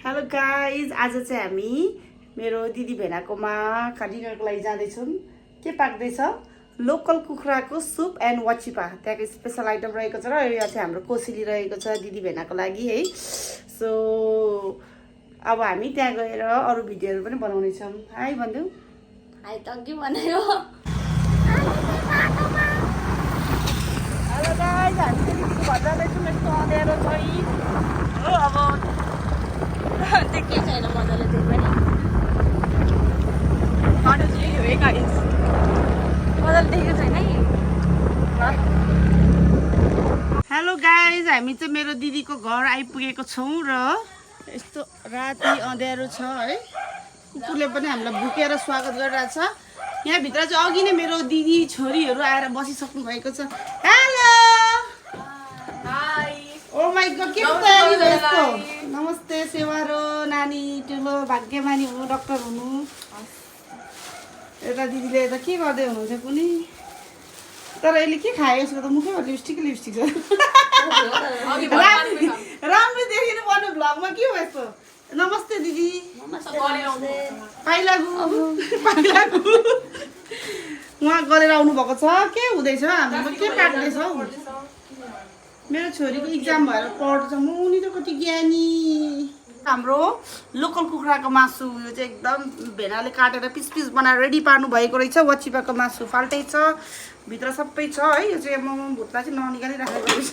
Hello guys, आज चाहिँ हामी मेरो दिदी भेनाकोमा डिनरको लागि जाँदैछौँ। के पाक्दैछ? लोकल कुखुराको सुप एन्ड वाचिपा, त्यहाँको स्पेसल आइटम रहेको छ र यो चाहिँ हाम्रो कोसेली रहेको छ दिदी भेनाको लागि है। सो अब हामी त्यहाँ गएर अरू भिडियोहरू पनि बनाउनेछौँ। हाई भन्नु। हाई त के भनेको? हेलो गाइज, हामी चाहिँ घर जाँदैछौँ। यस्तो अँध्यारो छ हो। अब त्यो के छैन मजाले त्यो पनि मजाले देखेको छैन है। हेलो गाइज, हामी चाहिँ मेरो दिदीको घर आइपुगेको छौँ र यस्तो राति अँध्यारो छ है। कुकुरले पनि हामीलाई भुकेर स्वागत गरिरहेछ। यहाँभित्र चाहिँ अघि नै मेरो दिदी छोरीहरू आएर बसिसक्नु भएको छ। हेलो ओ माइ गॉड, के तयारी भयो यस्तो? नमस्ते सेवारो नानी, ठुलो भाग्यमानी हुनु, डक्टर हुनु। यता दिदीले यता के गर्दै हुनुहुन्छ कुनै? तर यसले के खायो यसको त मुखैमा लिपस्टिक छ। राम्रो देखिनु पर्ने भ्लगमा के हो यस्तो? नमस्ते दिदी। पाइलागु उहाँ गरेर आउनु भएको छ। के हुँदैछ? हाम्रो के पाक्दैछ हौ? मेरो छोरीको इक्जाम भएर पढ्छ। मुनि त कति ज्ञानी। हाम्रो लोकल कुखुराको मासु यो चाहिँ एकदम भेनाले काटेर पिस पिस बनाएर रेडी पार्नु भएको रहेछ। वाचिपाको मासु फाल्टै छ, भित्र सबै छ है। यो चाहिँ म भुत्ला चाहिँ ननिकालिराखेको रहेछ।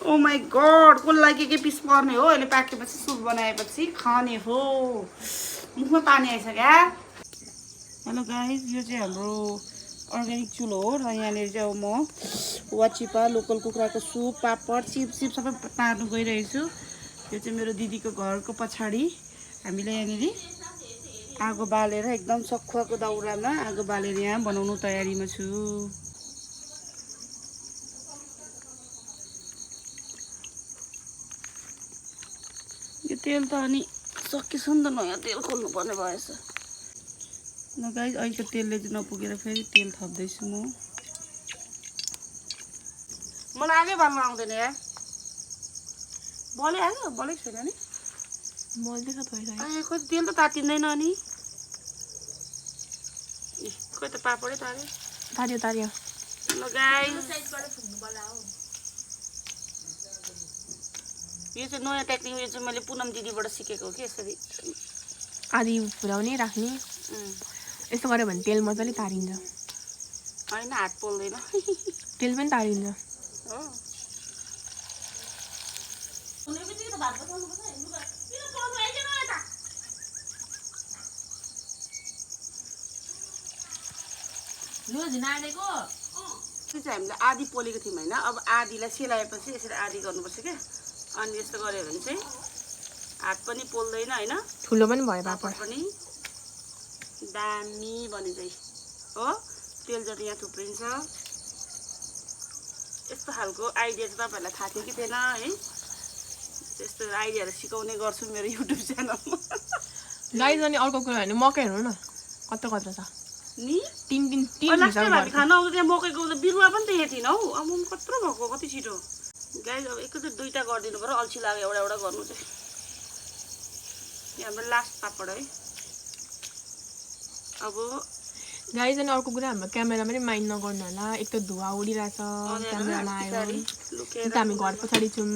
ओ माई गड, कसलाई के पिस पर्ने हो? यसले पाकेपछि सुप बनाएपछि खाने हो। मुखमा पानी आइसक्यो। हेलो गाइज, यो चाहिँ हाम्रो अर्ग्यानिक चुलो हो र यहाँनिर चाहिँ अब म वाचिपा, लोकल कुखुराको सुप, पापड, चिप्स सबै पार्नु गइरहेको छु। यो चाहिँ मेरो दिदीको घरको पछाडि हामीले यहाँनिर आगो बालेर एकदम सखुवाको दाउरामा आगो बालेर यहाँ बनाउनु तयारीमा छु। यो तेल त अनि सकिएछ नि त, नयाँ तेल खोल्नु पर्ने भएछ। ल गाइस, अहिलेको तेलले चाहिँ नपुगेर फेरि तेल थप्दैछु म। मलाई आगै बाल्नु आउँदैन यार। बलेको छैन नि। खोइ तेल त तातिँदैन अनि। खोइ त पापडै तार्यो। ल गाइस, यो चाहिँ नयाँ टेक्निक। यो चाहिँ मैले पुनम दिदीबाट सिकेको हो कि यसरी आधी फुलाउने राख्ने। यस्तो गऱ्यो भने तेल मजाले तारिन्छ। होइन, हात पोल्दैन। तेल पनि तारिन्छ। हो हामीले आधी पोलेको थियौँ होइन। अब आधीलाई सेलाएपछि यसरी आधी गर्नुपर्छ क्या। अनि यस्तो गऱ्यो भने चाहिँ हात पनि पोल्दैन होइन। ठुलो पनि भयो पापड पनि दामी बने चाहिँ हो। तेल जति यहाँ थुप्रिन्छ। यस्तो खालको आइडिया चाहिँ तपाईँहरूलाई थाहा थियो कि थिएन है? त्यस्तो आइडियाहरू सिकाउने गर्छु मेरो युट्युब च्यानलमा। गाइस, अनि अर्को कुरा भने मकै हेर्नु न कत्रो छ नि। तीन हामी खाना आउँदा त्यहाँ मकैको बिरुवा पनि देखेको थिएन हौ। अब कत्रो भएको, कति छिटो। गाइस, अब एकैचोटि दुईवटा गरिदिनु पर्यो। अल्छी लाग्यो एउटा गर्नु चाहिँ। हाम्रो लास्ट पापड है। अब गाइस, अनि अर्को कुरा हाम्रो क्यामेरा पनि माइन्ड नगर्नु होला। एक त धुवा उडिरहेछ क्यामेरामा आयो। हामी घर पछाडि छौँ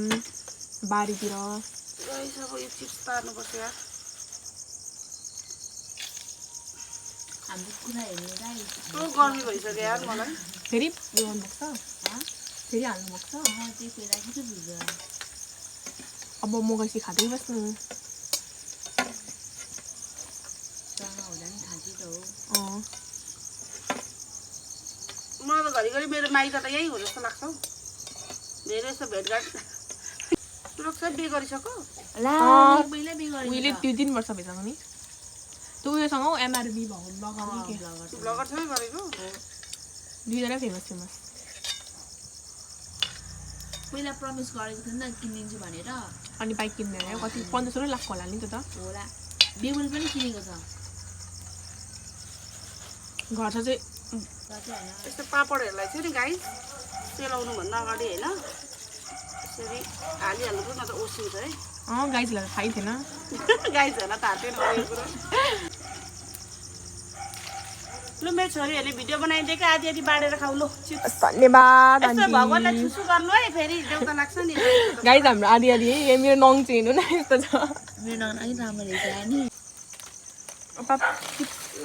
बारीतिर। गाइस, अब यो चिप्स पार्नुपर्छ यार। गर्मी भइसक्यो यार मलाई। फेरि यो गर्नुपर्छ, फेरि हाल्नुपर्छ। अब मगैँसी खाँदै बस्नु। मलाई त घरिघरि मेरो माइत त यही हो जस्तो लाग्छ हौ। धेरै यस्तो भेटघाट। सुरक्षा बे गरिसक्यो। उहिले 2-3 वर्ष भइसक्यो नि। त्यो उयोसँग हौ एमआरबी ब्लगरसँगै गरेको। दुईजना फेमस। पहिला प्रमिस गरेको थिएन किनिदिन्छु भनेर। अनि बाइक किन्दैन कति 1500 लाख होला नि त होला। बेबुल पनि किनेको छ। घर चाहिँ यस्तो पापडहरूलाई चाहिँ नि गाइस सेलाउनुभन्दा अगाडि होइन यसरी हालिहाल्नु पर्छ, न त ओसिन्छ है। गाइजहरूलाई थाहै थिएन। गाइजहरूलाई थाहा थिएन यो कुरा। लु मेरो छोरीहरूले भिडियो बनाइदिएको आधी आधी बाँडेर खाऊ ल चिप्स। धन्यवाद यस्तो भगवानलाई छुसु गर्नु है फेरि देउता लाग्छ नि। गाइज हाम्रो आधी आधी है मेरो नङ चाहिँ हेर्नु न यस्तो छ। मेरो नाम अलि राम्रो रहेछ नि।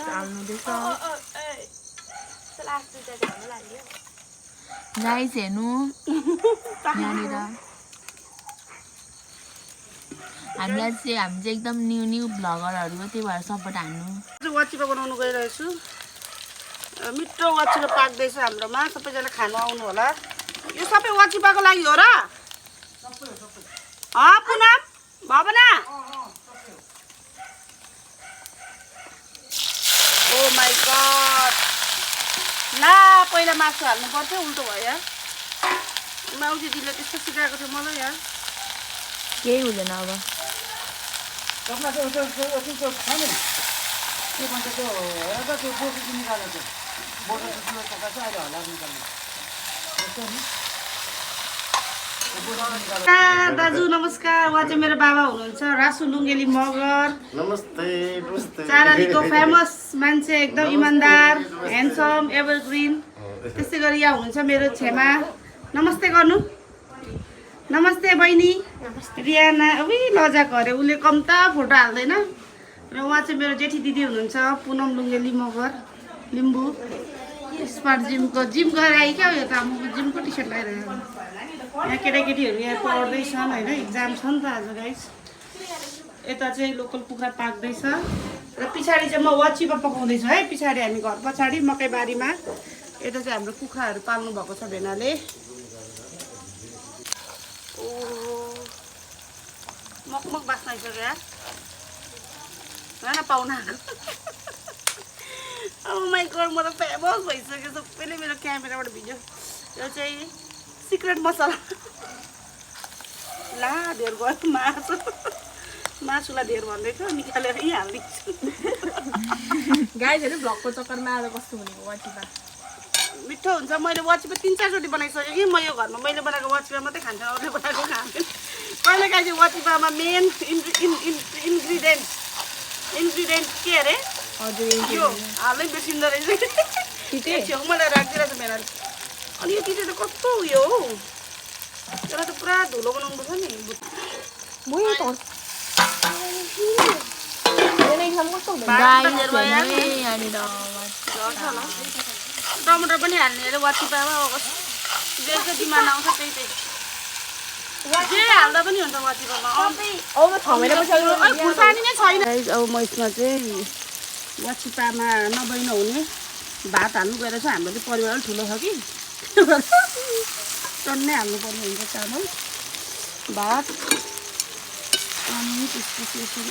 हाल्नुहुँदैछ गाइस हेर्नु यहाँनिर हामी चाहिँ एकदम न्यू भ्लगरहरू हो, त्यही भएर सपोर्ट हान्नु। वाचिपा बनाउनु गइरहेछु। मिठो वाचिपा पाक्दैछ हाम्रोमा, सबैजना खानु आउनु होला। यो सबै वाचिपाको लागि हो र पुनम भावना? ओ माई गड, ला पहिला मासु हाल्नु पर्थ्यो, उल्टो भयो यार। माउजी दिदीले त्यस्तो सिकाएको थियो मलाई यार। केही हुँदैन अब। दाजु नमस्कार। उहाँ चाहिँ मेरो बाबा हुनुहुन्छ, रासु लुङ्गेली मगर। नमस्ते नमस्ते। चारालीको फेमस मान्छे, एकदम इमान्दार, ह्यान्डसम, एभरग्रिन। त्यस्तै गरी यहाँ हुनुहुन्छ मेरो छेमा। नमस्ते गर्नु। नमस्ते बहिनी रियाना। उही लजाको अरे, उसले कम्ता फोटो हाल्दैन। र उहाँ चाहिँ मेरो जेठी दिदी हुनुहुन्छ, पुनम लुङ्गेली मगर लिम्बू। स्मार्ट जिम गएर आयो क्या, यो त जिमको टी सर्ट लगाइरहेको। यहाँ केटाकेटीहरू यहाँ पढ्दैछन् होइन, इक्जाम छ नि त आज गाइस। यता चाहिँ लोकल कुखुरा पाक्दैछ र पछाडि चाहिँ म वाचिपा पकाउँदैछु है। पछाडि हामी घर पछाडि मकैबारीमा यता चाहिँ हाम्रो कुखुराहरू पाल्नु भएको छ भेनाले। मकमक बास्न आइसक्यो यार, पाहुना अब माइ गड, म त फेमस भइसक्यो। सबैले मेरो क्यामेराबाट भिडियो। यो चाहिँ सिक्रेट मसला। ला धेर भयो मासु, मासुलाई धेर भन्दै थियो, निकालेर यहीँ हालिदिन्छु। गाइजहरू भ्लगको चक्करमा आज कस्तो हुनेको वाचिपा मिठो हुन्छ। मैले वाचिपा 3-4 चोटि बनाइसकेँ कि। म यो घरमा मैले बनाएको वाचिपा मात्रै खान्छु, अरूले बनाएको खान्छु। कहिले काहीँ वाचिपामा मेन इन्ग्रिडियन्ट के अरे? हजुर यो हालै बेसिँदो रहेछ। छेउमा ल्याएर राखिदिरहेको छ मेहनत। अनि यो तिते त कस्तो उयो हौ, त्यसलाई त पुरा धुलो बनाउनु पर्छ नि। टमाटर पनि हाल्ने अरे वाचिपामा। जे जे डिमान्ड आउँछ त्यही त्यही, जे हाल्दा पनि हुन्छ वाचिपामा। खुर्सानी नै छैन। अब म यसमा चाहिँ वाचिपामा नभई नहुने भात हाल्नु गएर चाहिँ हाम्रो चाहिँ परिवार अलिक ठुलो छ कि, टन्नै हाल्नुपर्ने हुन्छ चामल भात। अनि त्यसपछि यसरी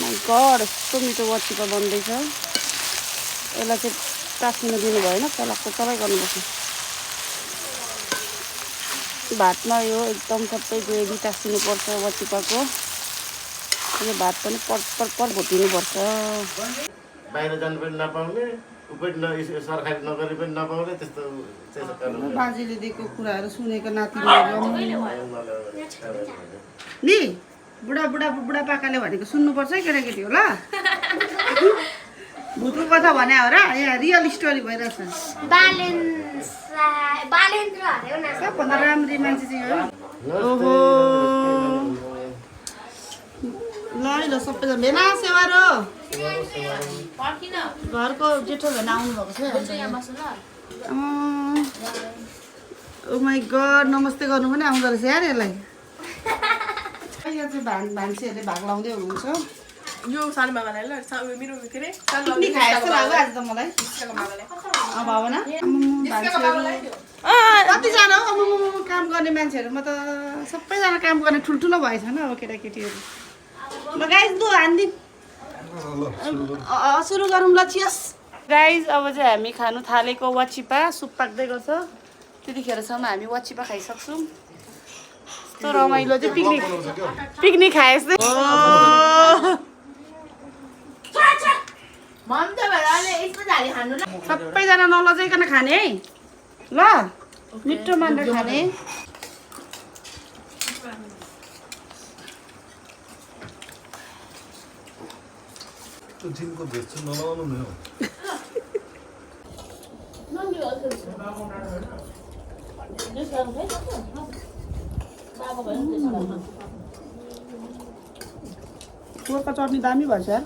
माइ गड यस्तो मिठो वाचिपा बन्दैछ। यसलाई चाहिँ टाँसिन दिनु भएन, चलाकको चलाइ गर्नुपर्छ। भातमा यो एकदम सबै ग्रेभी टाँसिनुपर्छ वाचिपाको। यो भात पनि पर भुटिनुपर्छ। बाहिर जानु पनि नपाउने, सरकारी नोकरी पनि नपाउने, त्यस्तो बाजेले दिएको कुराहरू सुनेको नातिले नि बुढापाकाले भनेको सुन्नुपर्छ है केटाकेटी होला। भूतको कथा भने हो र, यहाँ रियल स्टोरी भइरहेछ। सबभन्दा राम्री मान्छे चाहिँ हो। ओहो ल ल सबैजना भेना सेवा र घरको जेठो भेना आउनुभएको छ। ओ माई गड, नमस्ते गर्नु पनि आउँदो रहेछ यार यसलाई। यहाँ चाहिँ भान्सेहरूले भाग लाउँदै हुनुहुन्छ। यो सानो बाबालाई ल मेरो के अरे पिकनिक खाए जस्तो लाग्यो आज त मलाई। भावना कतिजना हौ काम गर्ने मान्छेहरूमा त सबैजना काम गर्ने ठुल्ठुलो भएछन् अब केटाकेटीहरू। ल गाइज लु हान्दिउँ, सुरु गरौँ ल। Cheers guys. अब चाहिँ हामी खानु थालेको वाचिपा सुप पाक्दै गर्छ, त्यतिखेरसम्म हामी वाचिपा खाइसक्छौँ। यस्तो रमाइलो चाहिँ पिकनिक खाए जस्तै। सबैजना नलजाइकन खाने है ल, मिठो मानेर खाने। त्यो जिनको भेस्ट चाहिँ नलाउनु नि हो पोरको चटनी दामी भन्छ यार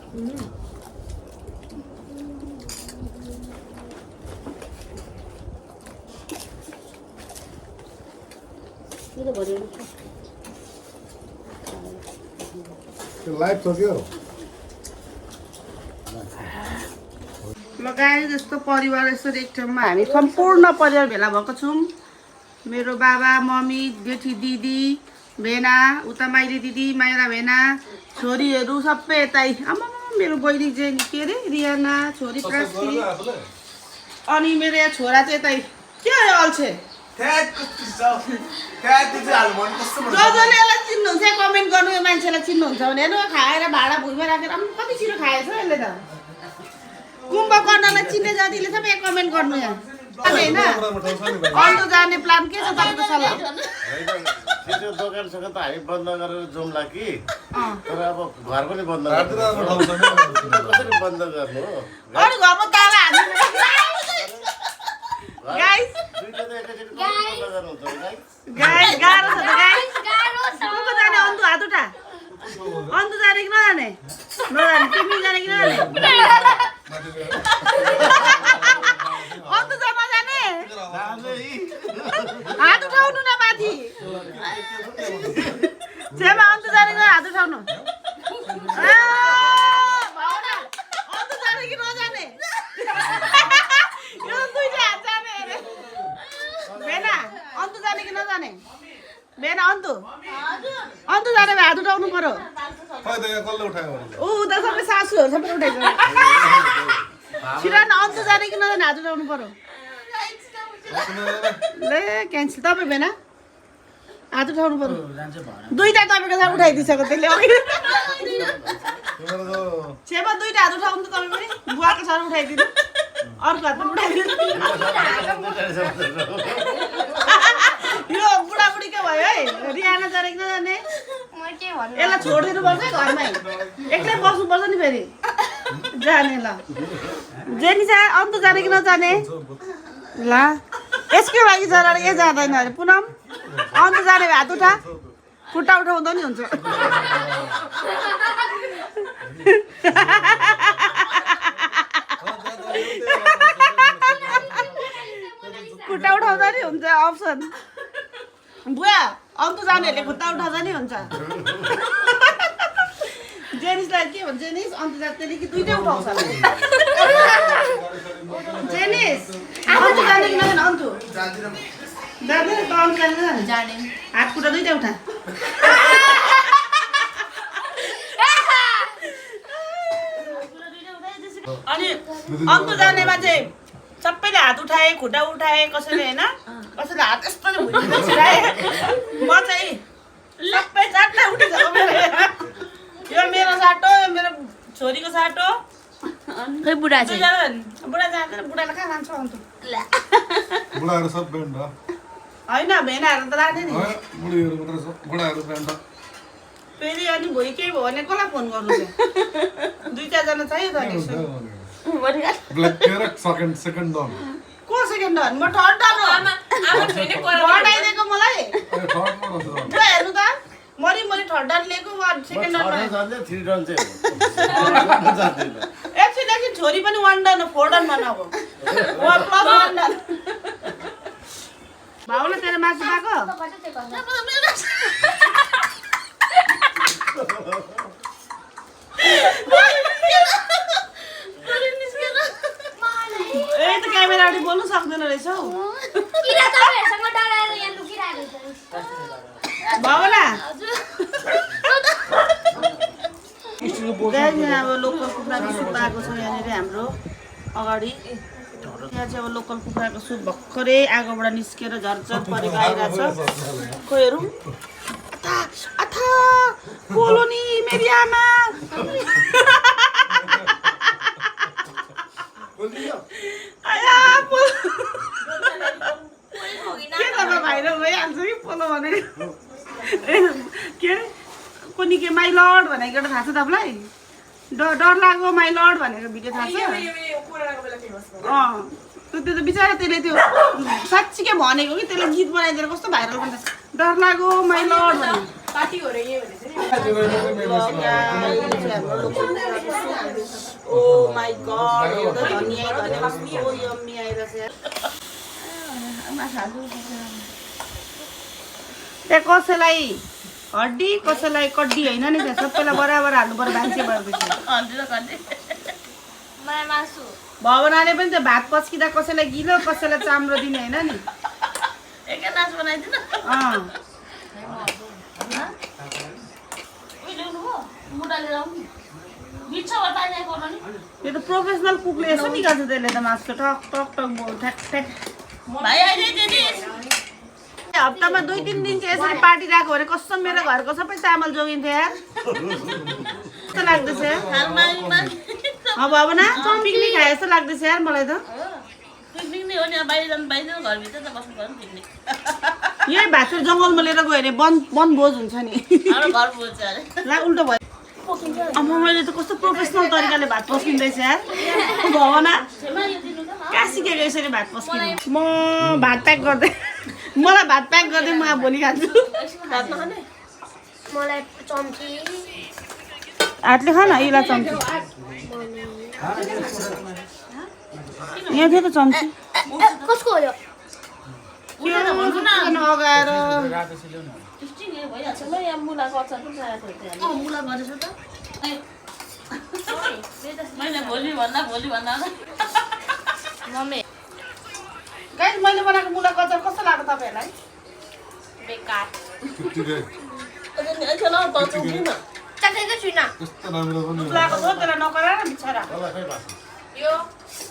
त्यो लाइभ सक्यो ल गाई जस्तो परिवार यसरी एक ठाउँमा हामी सम्पूर्ण परिवार भेला भएको छौँ मेरो बाबा मम्मी जेठी दिदी भेना उता माइली दिदी माइला भेना छोरीहरू सबै यतै आमा मेरो बहिनी चाहिँ के अरे रियाना छोरी प्रास्ती अनि मेरो यहाँ छोरा चाहिँ यतै के हो यो अल्छे जसले यसलाई चिन्नुहुन्छ कमेन्ट गर्नु यो मान्छेलाई चिन्नुहुन्छ भने हेर्नु खाएर भाडा भुइँमा राखेर कति छिटो खाएछ यसले त कुम्भकर्णलाई चिन्ने जातिले सबै कमेन्ट गर्नु यहाँ होइन अन्त जाने प्लान के छ तपाईँको सल्लाह त्यो दोकान सके त हामी बन्द गरेर जाउँला कि तर अब घर पनि बन्द कसरी बन्द गर्नु हो अरू घरमा ताला हाल्नु गाइस दुईटा त एकैचोटि बन्द गर्नु हुन्छ गाइस गाह्रो छ त गाइस को जाने अन्धु हात उठा अन्धु जाने कि नजाने नजाने तिमी जाने कि नजाने अन्धु जान नजाने हात उठाउनु न माथि छेमा अन्धु जाने कि हात उठाउनु अन्धु जाने कि नजाने यो दुईटा हात जाने अरे बेना अन्धु जाने कि नजाने बेना अन्धु जाने भए हात उठाउनु पर्यो खै त यहाँ कसले उठायो भने ऊ उता सबै सासूहरू सबै उठाइन्छ छिरा न अन्धु जाने कि नजाने हात उठाउनु पर्यो ले क्यान्सल तपाईँ बेना हात उठाउनु पर्यो दुईटा तपाईँको साथ उठाइदिइसक्यो त्यसले अघि छेमा दुईटा हात उठाउनु त तपाईँ पनि बुवाको साथ उठाइदिनु अर्को हात पनि उठाइदिनु यो बुढाबुढी के भयो है रियाना जाने कि नजाने यसलाई छोडिदिनु पर्छ है घरमै एक्लै बस्नुपर्छ नि फेरि जाने ल जेनी चाहिँ अन्त जाने कि नजाने ल यसकै लागि जाँदा ए जाँदैन अरे पुनम अन्त जाने भए हात उठा खुट्टा उठाउँदा नि हुन्छ खुट्टा उठाउँदा नि हुन्छ अप्सन बुवा अन्त जानेहरूले खुट्टा उठाउँदा नि हुन्छ जेनिसलाई के भन्छ जेनिस अन्त जाने कि दुईटै उठाउँछ जेनिस अन्त जाने कि नजाने अन्त जाँदैन त अन्त जाने जाने हात खुट्टा दुईटै उठा अनि अन्त जानेमा चाहिँ सबैले हात उठाए खुट्टा उठाए कसैले होइन कसैले हात यस्तो भुइँमा छिराए म चाहिँ सबै चारवटा उठिसक्यो मेरो यो मेरो साटो यो मेरो छोरीको साटो खै बुढा चाहिँ बुढा जाँदैन बुढालाई कहाँ लान्छ अन्त बुढाहरू सब ब्यान्ड हो होइन भेनाहरू त लाने नि बुढीहरू मात्र सब बुढाहरू ब्यान्ड फेरि अनि भोलि केही भयो भने कसलाई फोन गर्नु चाहिँ दुई चारजना चाहियो त नि ब्ल्याक क्यारेट सेकेन्ड डाउन को सेकेन्ड डन म थर्ड डन हो हटाइदिएको मलाई बुढा हेर्नु त मरि थर्ड डन लिएको सेकेन्ड डन थ्री डन चाहिँ एकछिन छोरी पनि वान डन हो फोर डनमा नभो प्लस वान डन भाउले तेरो मासु पाएको ए त क्यामेरा अगाडि बोल्नु सक्दैन रहेछ हौ भावना अब लोकल कुखुराको सुप आएको छ यहाँनिर हाम्रो अगाडि यहाँ चाहिँ अब लोकल कुखुराको सुप भर्खरै आगोबाट निस्केर झरझर परेको आइरहेछ खोइहरू अथा बोलो नि मेरी आमा आया के तपाईँ भाइरल भइहाल्छ कि पोलो भने के अरे कोनी के माइ लर्ड भनेको एउटा थाहा छ तपाईँलाई डर लाग्यो माइ लर्ड भनेको भिडियो थाहा छ त्यो त बिचरा त्यसले त्यो साँच्चीकै भनेको कि त्यसले गीत बनाइदिएर कस्तो भाइरल भन्छ डर लाग्यो माइ लर्ड भने पार्टी हो रे ये भनेछ ओ माई गॉड यो त धनिया धनिया ओ यम्मी आइरहेछ ए कसैलाई हड्डी कसैलाई कड्डी होइन नि त्यहाँ सबैलाई बराबर हाल्नु पर्यो मान्छे भएपछि भवनाले पनि त्यो भात पस्किँदा कसैलाई गिलो कसैलाई चाम्रो दिने होइन नि एकै नाच बनाइदिनु यो त प्रोफेसनल कुकले यसो निकाल्छ त्यसले त मासु टक टक टक बोल ठ्याक ठ्याक हप्तामा 2-3 दिन चाहिँ यसरी पार्टी राख्यो भने कसम मेरो घरको सबै चामल जोगिन्थ्यो यार कस्तो लाग्दैछ अब अब न पिकनिक खाए जस्तो लाग्दैछ यार मलाई त पिकनिक नै हो नि बाहिर जानु बाहिर घरभित्र त बस्नु पर्यो पिकनिक यही भातको जङ्गलमा लिएर गयो भने वन भोज हुन्छ नि हाम्रो घर बोल्छ अरे ला उल्टो भयो अब मैले त कस्तो प्रोफेसनल तरिकाले भात पस्किँदैछ यार भवना कहाँ सिकेको यसरी भात पस्किनु म भात प्याक गर्दै मलाई भात प्याक गर्दै म भोलि खान्छु मलाई चम्ची हातले खा न यसलाई चम्ची यहाँ थियो त चम्ची कसको हो यो अगाएर मैले भोलि भन्दा गाइस मैले बनाएको मुला गजर कस्तो लाग्यो तपाईँहरूलाई बेकार चाखेकै छुइनँ कस्तो राम्रो पनि मुलाको छ त्यसलाई नकराएर बिचरा यो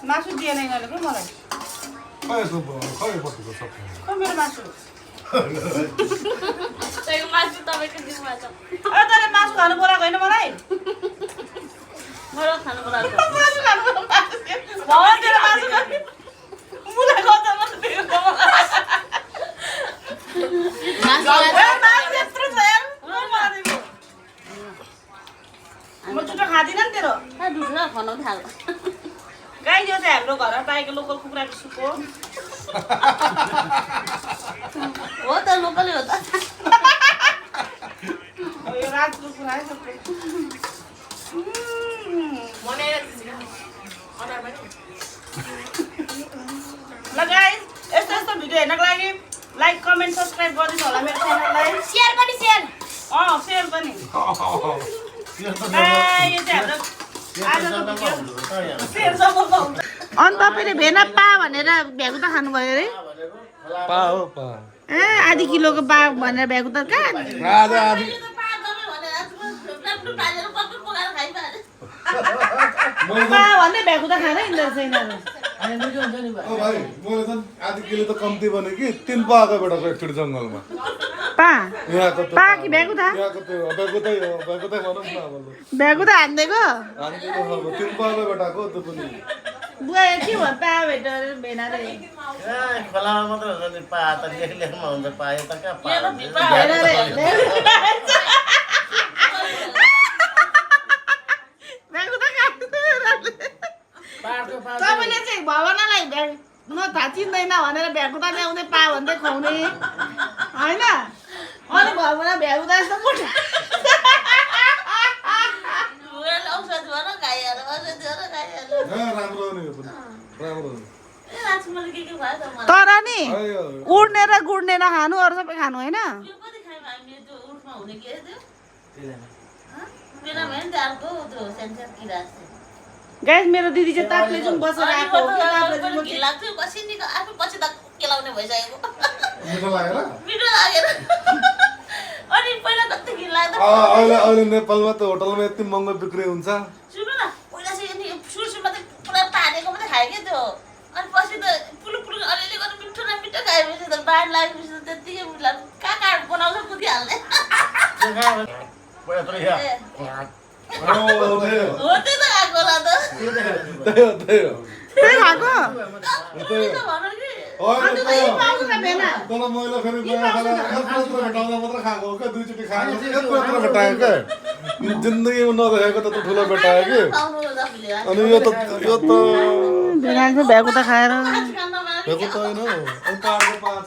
मासु दिएन यिनीहरूले कि मलाई खै बसेको सबै खै मेरो मासु त्यही मासु तपाईँको जिम्मा छ तैँले मासु खानु बोलाएको होइन मलाई मेरो खानु बोलाएको मासु खानु बोलाएको भगवान तेरो मासु खाने मुला गजर मासु दिएको म छुट्टो खाँदिनँ नि तेरो दुधमा खानु थाल्छ गाई यो चाहिँ हाम्रो घरमा पाएको लोकल कुखुराको सुप हो हो त लोकलै हो त यो रातको कुखुरा है सबै ल गाइस यस्तो यस्तो भिडियो हेर्नको लागि लाइक कमेन्ट सब्सक्राइब गरिदिनु होला मेरो च्यानललाई सेयर पनि सेयर सेयर पनि यो चाहिँ हाम्रो अनि तपाईँले भेना पा भनेर भ्यागुता खानुभयो अरे पा हो पा ए आधी किलोको पा भनेर भ्यागुता कहाँ आधा आधी पा भन्ने भ्यागुता खाँदै हिँड्दो रहेछ यिनीहरू ओ भाइ मैले त आधी किलो त कम्ती भने कि 3 पाको बेटा एकचोटि जङ्गलमा पा यहाँको पा कि भ्यागुता यहाँको त्यो बेगुतै हो बेगुतै भनौँ न अब भ्यागुता हान्दिएको हान्दिएको अब 3 पाको बेटाको त्यो पनि बुवा के भयो पा भेटेर भेना रे खोलामा मात्र हुन्छ नि पा त लेखमा हुन्छ पाए त कहाँ पा भेना रे भ्यागुता तपाईँले चाहिँ भवनालाई थाहा चिन्दैन भनेर भ्यागुता ल्याउँदै पा भन्दै खुवाउने होइन अनि भवना भ्यागुता यस्तो मोटा राम्रो हो नि यो पनि राम्रो हो तर नि उड्ने र गुड्ने नखानु अरू सबै खानु होइन गाइस मेरो दिदी चाहिँ ताप्लेजुङ बसेर आएको हो मिठो लागेर अहिले अहिले नेपालमा त होटलमा यति महँगो बिक्री हुन्छ त्यही खाएको तर मैले फेरि मात्र भेटाउँदा मात्र खाएको हो क्या 2 चोटि खाएको यत्रो भेटाएको क्या जिन्दगीमा नदेखेको त ठुलो बेटा हो कि अनि यो त भेनाले चाहिँ भ्याएको त खाएर भएको त होइन अनि पाहाडको पाहाड छ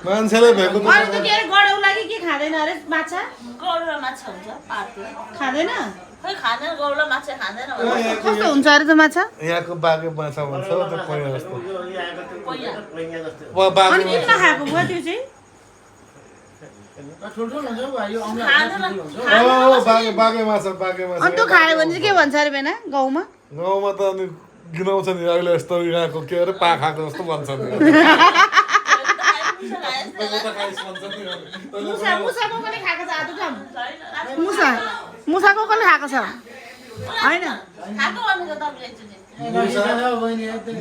मान्छेले भएको त अरू त के अरे गडौला कि के खाँदैन अरे माछा गौडा माछा हुन्छ पातको खाँदैन खै खाँदैन गौडा माछा खाँदैन कस्तो हुन्छ अरे त माछा यहाँको बाघे माछा भन्छ त्यो पैया जस्तो अनि बाघे किन नखाएको बुवा त्यो चाहिँ बाघे माछा अनि त्यो खायो भने चाहिँ के भन्छ अरे बेना गाउँमा गाउँमा त अनि गिनाउँछ नि अहिले यस्तो यहाँको के अरे पाखाको जस्तो भन्छ नि मुसा मुसाको कसले खाएको छ आदु काम मुसा मुसाको कसले खाएको छ होइन खाएको भनेको तपाईँले एकचोटि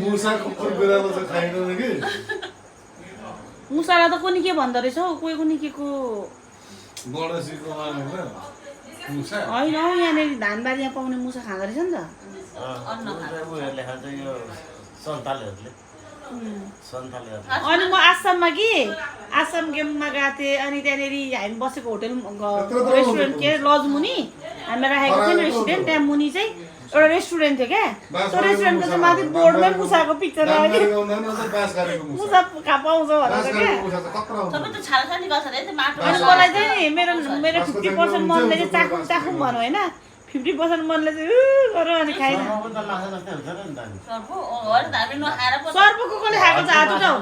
मुसा कुकुर बिरालो चाहिँ खाइँदैन कि मुसालाई त कुनी के भन्दो रहेछ हौ कोही कुनी के को गणेशजीको मान होइन मुसा होइन हौ यहाँनिर धानबारीमा पाउने मुसा खाँदो रहेछ नि त उनीहरूले खान्छ यो सन्तालहरूले अनि म आसाममा कि आसाम गेममा गएको थिएँ अनि त्यहाँनिर हामी बसेको होटेल रेस्टुरेन्ट के अरे लज मुनि हामी राखेको थियौँ रेस्टुरेन्ट त्यहाँ मुनि चाहिँ एउटा रेस्टुरेन्ट थियो क्या त्यो रेस्टुरेन्टको चाहिँ माथि बोर्डमै मुसाको पिक्चर राखेको मुसा पाउँछ भनेर क्या सबै त छालाछाली गर्छ अरे त्यो माटो अनि मलाई चाहिँ नि मेरो 50% मनले चाहिँ चाखौँ चाखौँ भनौँ होइन 50% मनले चाहिँ गरौँ अनि खाएन सर्पो हो नि त हामी नखाएर पो सर्पको कसले खाएको छ हात उठाउ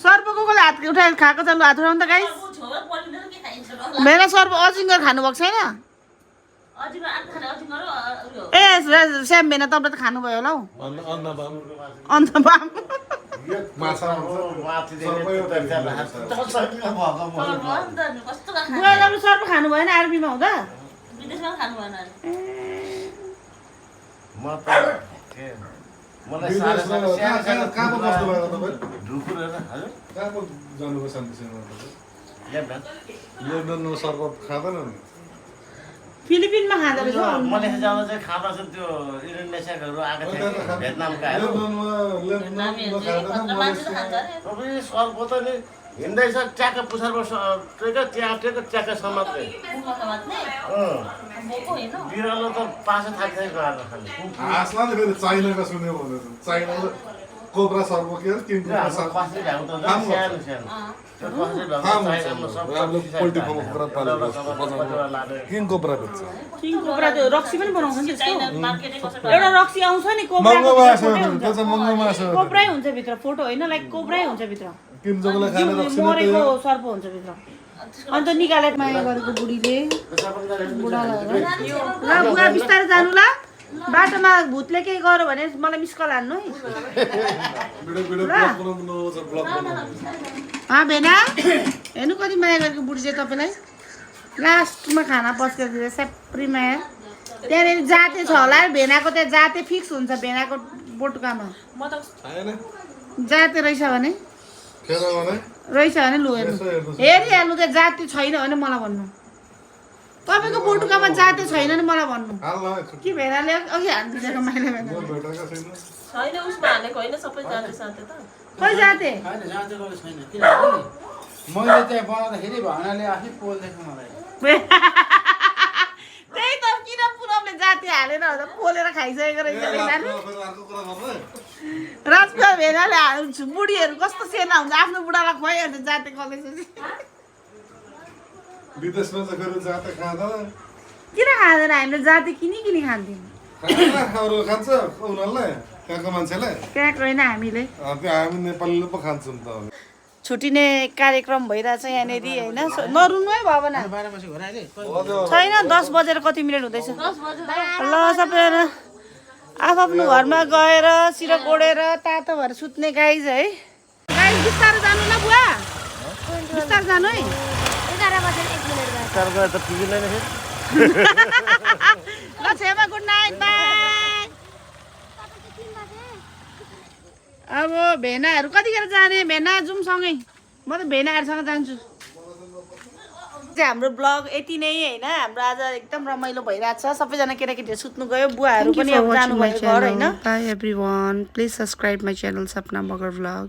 सर्पको कसले हात उठाएर खाएको छ लु हात उठाउनु त गाइस छेउमा परिँदैन के खाइन्छ र मेरो सर्प अजिङ्गर खानु भएको छैन अजिङ्गर आठ खाने अजिङ्गर उयो ए स्याम भेना तपाईँले त खानुभयो होला हौ अन्नबाम अन्त बाम माछा कस्तो बुवा तपाईँ सर्प खानु भएन आर्मीमा हुँदा विदेशमा खानु भएन अरे कहाँ पो बस्नु भएको तपाईँ ढुकुर हजुर कहाँ पो जानुभयो शान्तिसँग लेबननमा सर्प खाँदैन नि फिलिपिनमा खाँदो रहेछ हौ। मलेसिया जाँदा चाहिँ खाना चाहिँ त्यो इन्डोनेसियाहरू आएको थियो भेटनामका लेबननमा खाँदैन मान्छे खान्छ अरे तपाईँ सर्प त नि हिँड्दैछ ट्याक्क पुछारमा ट्याक्क समात्दै मुखमा समात्ने बोको होइन बिरालो त पासो थाक्दै गएर खाने हाँसलाले फेरि चाइनाको सुन्यो भने चाइना कोब्रा सर्प के अरे किङ कोब्रा सर्प कसरी भ्याउ त सानो सानो त्यो कसरी भ्याउ चाइनामा सब पोल्ट्री फार्मको कुरा पालेको किङ कोब्रा बेच्छ किङ कोब्रा त्यो रक्सी पनि बनाउँछ नि त्यसको चाइना मार्केटै कसरी एउटा रक्सी आउँछ नि कोब्रा महँगो मासु त्यो चाहिँ महँगो मासु कोब्रै हुन्छ भित्र फोटो होइन लाइक कोब्रै हुन्छ भित्र किम जोगले खाने रक्सी मरेको सर्प हुन्छ भित्र अन्त निकाले माया गरेको बुढीले बुढालाई ल बुढा बिस्तारै जानु ल बाटोमा भूतले केही गर्यो भने मलाई मिस कल हान्नु है भिडियो ब्लग बनाउनु छ ब्लग बनाउनु भेना हेर्नु कति माया गरेको बुढी चाहिँ तपाईँलाई लास्टमा खाना पस्केर सेप्री माया त्यहाँनिर जाते छ होला भेनाको त्यहाँ जाते फिक्स हुन्छ भेनाको बोटुकामा म त छैन जाते रहेछ भने खेर भने रहेछ भने लु हेर्नु हेरिहाल्नु त्यहाँ जाते छैन भने मलाई भन्नु तपाईँको बोटुकामा जाते छैन भने मलाई भन्नु हाल न के भेनाले अघि हानिदिएको माइला भेना भेटेको छैन छैन उसमा हालेको होइन सबै जाने साथै त खै जाते होइन जाँचेको छैन किनभने मैले त्यहाँ बनाउँदाखेरि भावनाले आफै पोल देख्नु मलाई त्यही त किन पुनमले जाते हालेर पोलेर खाइसकेको रहेछ भेनाले अर्को कुरा गर्नु राजकुमार भेनाले बुढीहरू कस्तो सेना हुन्छ आफ्नो बुढालाई खुवाइहाल्छ जाते कलेज विदेशमा चाहिँ फेरि जाते खाँदैन किन खाँदैन हामीले जाते किनी खान्थ्यौँ खाँदैन अरू खान्छ उनीहरूलाई त्यहाँको मान्छेले त्यहाँको होइन हामीले त्यो हामी नेपालीले पो खान्छौँ त छुट्टिने कार्यक्रम भइरहेछ यहाँनिर होइन नरुनु है भावना 12 बजे घर आइले छैन 10 बजेर कति मिनट हुँदैछ ल सबैजना आफ्नो घरमा गएर सिरक ओढेर तातो भएर सुत्ने गाइज है गाइज बिस्तारो जानु ल बुवा बिस्तारो जानु है 11 बजे 1 मिनेट बाद सरकार त पुगिँदैन फेरि ल छेमा गुड नाइट बाई अब भेनाहरू कतिखेर जाने भेना जाउँ सँगै म त भेनाहरूसँग जान्छु हाम्रो ब्लग यति नै होइन हाम्रो आज एकदम रमाइलो भइरहेछ सबैजना केटाकेटीहरू सुत्नु गयो बुवाहरू पनि अब जानुभयो घर होइन by everyone please subscribe my channel Sapna Magar blog